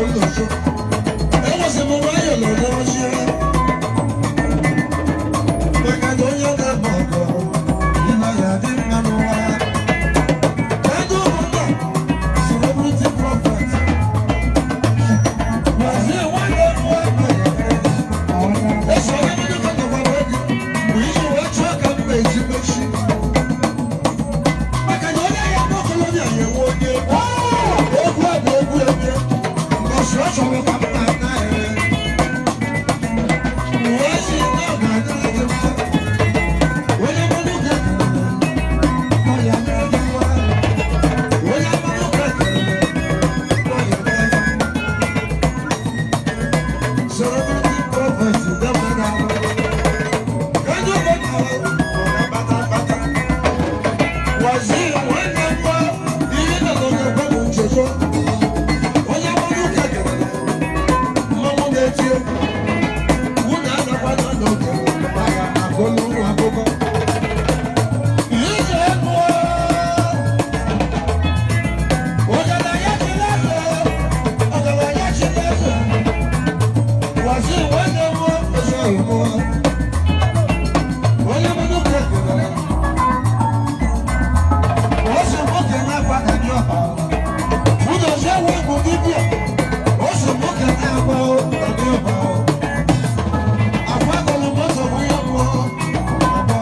Olùsọ. Enwesị m nwayọọ n'ọchị. Maka na onye na-eme ọgọ, ịnọ ya dị mma n'ụwa. Kedu ụmụnna celebrity prophet? Wazie nwanne m nwoke. Eso onye mmadụ ka nọkwara gị mgbe iji wee chụọ ka m na-eji mechi. Maka na onye ya bụ okolobịa ya enwe onye egwu. Egwu a bụ egwu ebe. Mbọsị ọ chọrọ ka m na-ana ya. Wee sị na ọ ga-adịrị gị mma. Onye mmadụ ka nọ ya mere gị mma. Onye mmadụ ka nọ ya mere gị mma. Celebrity prophet, dẹ́gbẹ́ náà. Kedu mgbe na bata bata? Waziri nwanne m nwa, ihe nọ n'onye bụ nchezo. Onye mmadụ ka kelere, mmanwụ na-eti egwu. Nwunye anakwana n'oge, maka agụlụ ụmụ akwụkwọ. Ije egwu! Ọgaranya Chineke, ọgaranya Chineke. Waziri nwanne m nwa, ezi ọyị m nwa. Onye mmadụ ka kelere. Ó sì mókè náà padà ní ọ̀pá. Fúdò ṣé wọ́n gùn bíbí ẹ̀? Ó sì mókè náà pa ó ní ọ̀pá. Àpákọ̀lù mọ́tò bóyá mọ́ ọ̀pá.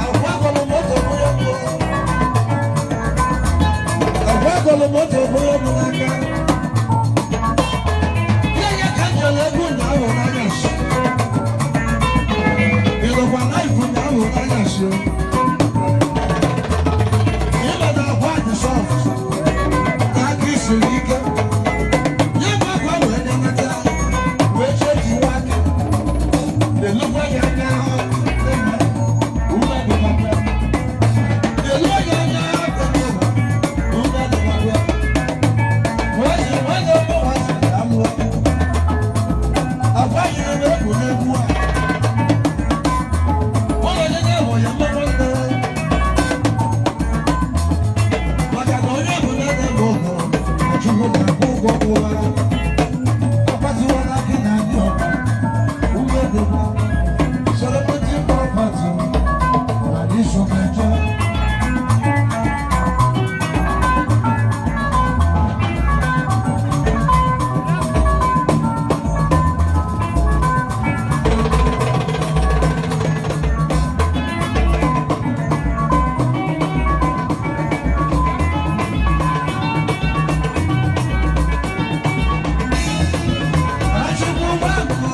Àpákọ̀lù mọ́tò bóyá mọ́. Àpákọ̀lù mọ́tò bóyá mọ́ n'aka. Yẹ́yẹ́ ká jẹ̀lẹ̀ egwu n'ahụ n'anya sí. Ìlọ̀kwà láìpù n'ahụ n'anya sí. Ịma na akwa dị soft, n'aka isiri ike. Nye m akwa wee nenata, wee chejiwe aka. Lelukwa ya anya ahụ, eme, ume dịkwa ya. Lelu ya anya ahụ, eme, ume dịkwa ya. Wee sị, nwanne m nwa sị, "Alụọ." Akwa yiri m egwu n'egwu a. Ụlọ onye na-ahụ ya mma nwanne. Maka na onye ọbụla na-eme ọgọ, Chukwu na-akwụ ụgwọ kwụwara. Akpatiwala gị na ndị ọba, ume dịkwa. Celebrity property, na iso mejọ. Achukwu gbapụ.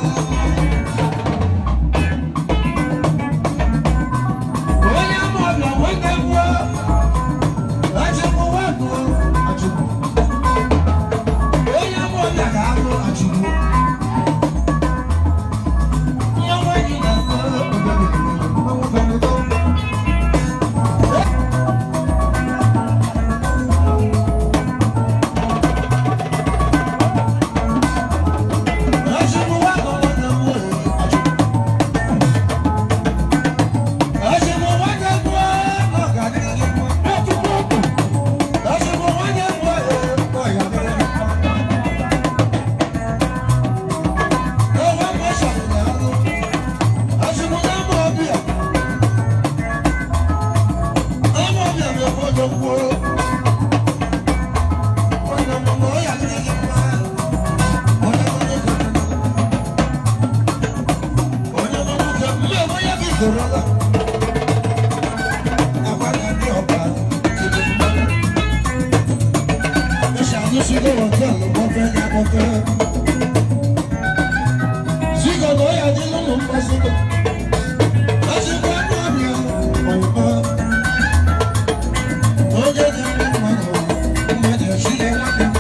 Onye ama ọbịa nwanne m nwa. Achukwu gbapụ. Achukwu. Onye ama ọbịa ga-alụ Achukwu. Nwa nwaanyị na-alụ mmanwụ ga-alụ. Achukwu gbapụ nwanne m nwa. Achukwu. Achukwu nwanne m nwa, ọ ga-adịrị gị mma. Achukwu nwanne m nwa, ọ ga-adịrị gị mma. Ewa mmasha na-alụ. Achukwu na-ama ọbịa. Ama ọbịa na-ekwu odogwu. Nwanne m nwa, ọ ga-adịrị gị mma. Onye mmadụ ka onye mmadụ ka mma ya gị gorola. Akwa na ndị ọba tiri mmanụ. Ìṣàtúnṣe hòtẹ́ẹ̀lì kọfẹ́ ní akọfẹ́. Sígò ló yà ní lónà ń bá sígò. Lásìkò ẹnu ọ̀bìà ọ̀yìnbá. Oge dị ndị mmadụ, mmadụ esi ya nwanne m.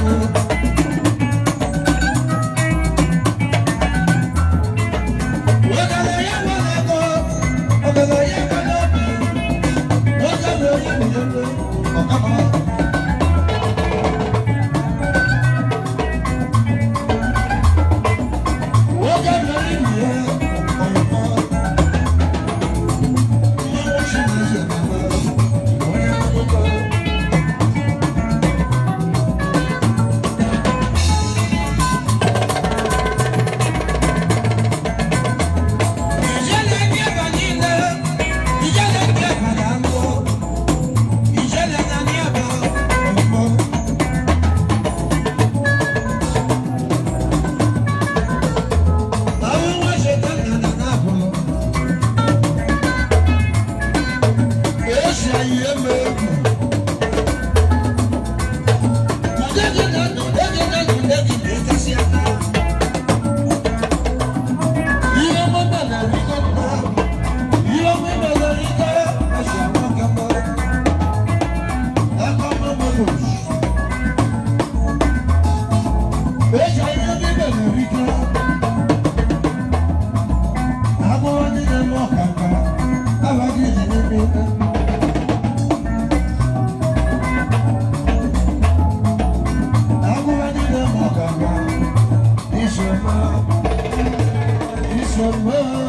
Ọgara ya nwere ego, ọgara ya nwere obi. Nwoke bụ onye nwere ego, ọkama. Nwoke bịara ibi ya, ọyịkọ. Eze mmụọ.